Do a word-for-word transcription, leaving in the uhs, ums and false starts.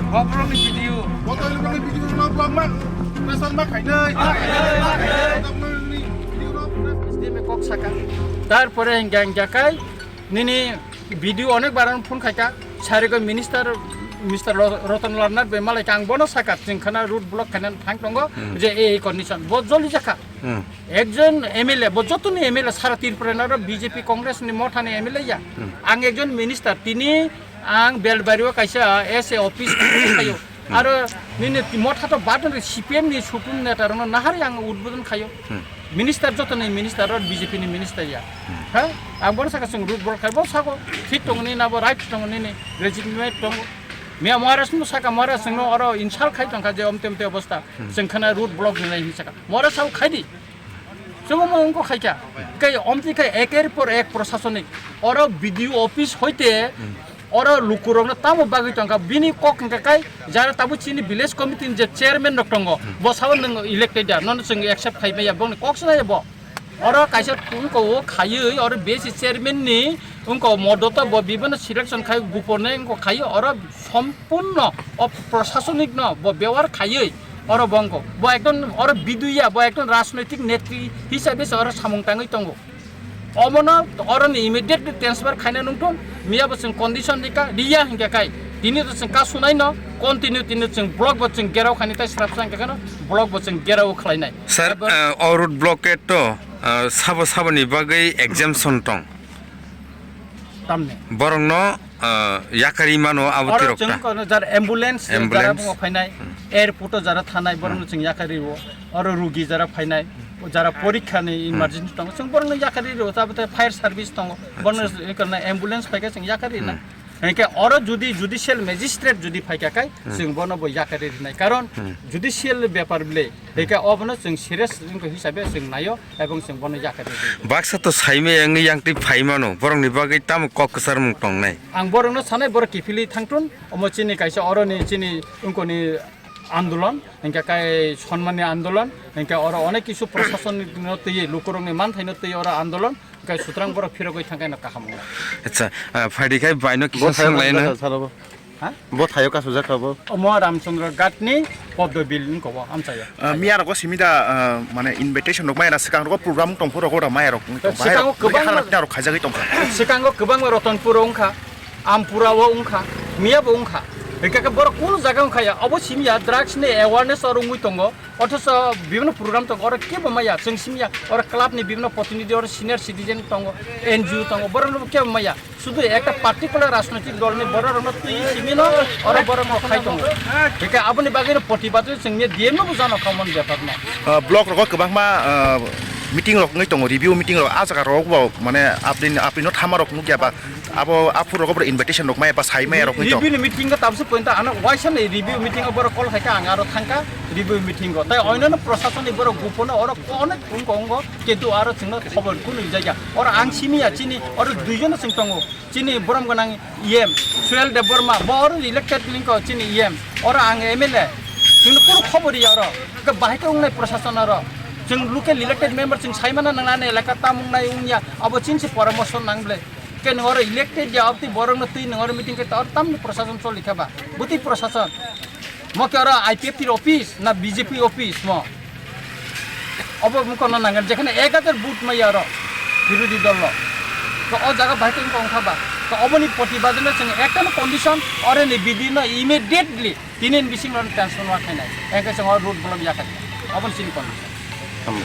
Bobrokni video. Bobrokni video no vlog man. Pressure ma khainai. Bobrokni video no pressure. Tarpore hingga hingga kai nini video onek baran phone khaika. Sarigo minister, Mister Ro-, Roton Lalnath bai malai kang bono saka chingkhana road block khainani thang tongo Hmm. je ei condition. Bo joli jakha. Hmm. Ekjon M L A, bo jotoni M L A sara Tripura ni aro B J P Congress ni motha ni M L A ya. Hmm. Ang ekjon minister, tini ang Belbari o kaisa S A office khayo. Hmm. Aro nini motha to badon C P M ni supun neta rono nahari ang udbodon khayo. Hmm. Minister jotoni minister aro B J P ni minister ya. Hmm. Ha? Ang bono saka sung root bol khai bo sako. Thik tong ni na bo right tong ni ni legitimate tong. Mia Maharaj no saka Maharaj no aro insult khai tong kha je omte omte obostha. Hmm. Sengkhana road block ni lai hin saka. Maharaj sao khai di. Chwngno wngkha khaikha. Khe omtwi khe eker por ek prosasonik. Oro B D O office hoite Hmm. oro lukurokno tamo bagwi tongkha. Bini kok hwnkha kai jara tabuk chini village committee ni je chairman rok tongo. Hmm. Bo sabo nwng elected ya. Nono chwng accept khai maya. Bongni kok swnaya bo. Oro kaisa wngkha o khaiwi oro B S C chairman ni wngkha o modoto bo bibano selection khai gupone wngkha khai oro sompurno o prosasonik no bo bewar khaiwi oro bo wngkha. Bo ekdom oro biduya, bo ekdom rajnoitik netri hisabe se oro samung tangwi tongo. Omono oroni immediately transfer khaina nungthung, miya bo chwng condition rika, riya hinkhe kai. Tini to chwng kasunai no, continue tini chwng block bo chwng gerao khani tai srapsa hinkhe kheno, block bo chwng gerao khlainai. Sir, Abo uh, o road blockade to, uh, sabo saboni bagwi exemption tong. Tamni. Borokno, uh, yakari mano abo Oro tirok chwng ta. Kono jar ambulance, Ambulance. Jara bungo phainai, Hmm. airport o jara thanai, borokno Hmm. chwng yakari o. Oro rugi jara phainai, jara porikha ni Hmm. emergency tongo, chwng borokno yakari rio, abo tei fire service tongo, bono Acha. Kono ambulance phaikha chwng yakari na. Hmm. Hinkhe oro judi judicial magistrate judi phaikha kai, Hmm. chwng bono bo yakari rinai. Karon Hmm. judicial bepar bwle, hinkhe obono chwng serious wngkha hisabe chwng naio, ebong chwng bono yakari rinai. Baksa to saimaya wngwi yangtwi phaimano, borokni bagwi tamo kok kwcharmung tongnai? Ang borokno sanai, borok kiphilwi thangtun, omo chini kaisa oroni chini wngkoni andolon, hinkhe kai sonmani andolon, hinkhe oro onek kisu prosason no twi, lukurokni manthaino twi oro andolon, hinkhe sutrang borok phirogwi thangkhe no kaham wngnai. Acha, ah, phaidi khai baino kisa Bo thayo swnglaino. Kasujak saro bo. Ha? Bo thayo kasujak kha bo. Omo Ramchandra Ghat ni Poddo Bill ni kobo amchaya. Ah, miya rogo simi da, ah, mane invitation rok maya na swkang rogo program tong phuru rogo da maya rok tong. Swkango kwbangma khaijagwi tong kha. Swkango kwbangma Ratanpur o wngkha. Ampura o wngkha, miya bo wngkha. Hingkha khe borok kunu jaga wngkha ya, obo simi ya, drugs ni awareness oro wngwi tongo, othocho bibhinno program tongo, oro kebo maya, chwng simi ya, oro club ni bibhinno protinidhi, oro senior citizen tongo, N G O tongo, borok no kebo maya, sudu ekta particular rajnoitik dol ni borok rok no twi simi no, oro borok no khai tongo. Hingkha aboni bagwi no protibad chwng ni D M no bo jano khamon bepar no. Ah, block rogo kwbangma, ah, meeting rok wngwi tongo, review meeting rok, ah jaga rok bo mane apni, apni no thama rok nukya ba, Abo aphuru rogo bwrwi invitation rok maya ba sai maya rok wngwi tong. Review ni meeting o tabuk point ano waisa ni review meeting o borok call khaikha ang aro thangkha review meeting o. Tai oinano prosason ni borok gupono oro onek phone ko ongo kintu aro chwngno khobor kunu rijak ya. Oro ang simi ya chini oro duijon chwng tongo. Chini borom gwnang E M Suel Debbarma bo oro elected lingko chini E M. Oro ang M L A. Chwngno kunu khobor ya oro. Bahai khe wngnai prosason oro. Chwng local elected member chwng saimana nangnani elaka tam wngnai wngya abo chini se poramorso nang ble. Ke nwng oro elected ya, aboni borok no twi nwng oro meeting khe tor tamni prosason choli kha ba? Bwtwi prosason. Mo khe oro I P F T office na B J P office mo? Obo mukon no nangani, jekhane ek hajar vote maya oro birodhi dol lo. To o jaga bai tong tong kha ba? To oboni protibad no chwng ekta no condition, oro ni bidi no immediately tini ni bising ron transfer ma khainai. Engke chwng o road block ya kha. Oboni chini condition. Tamo.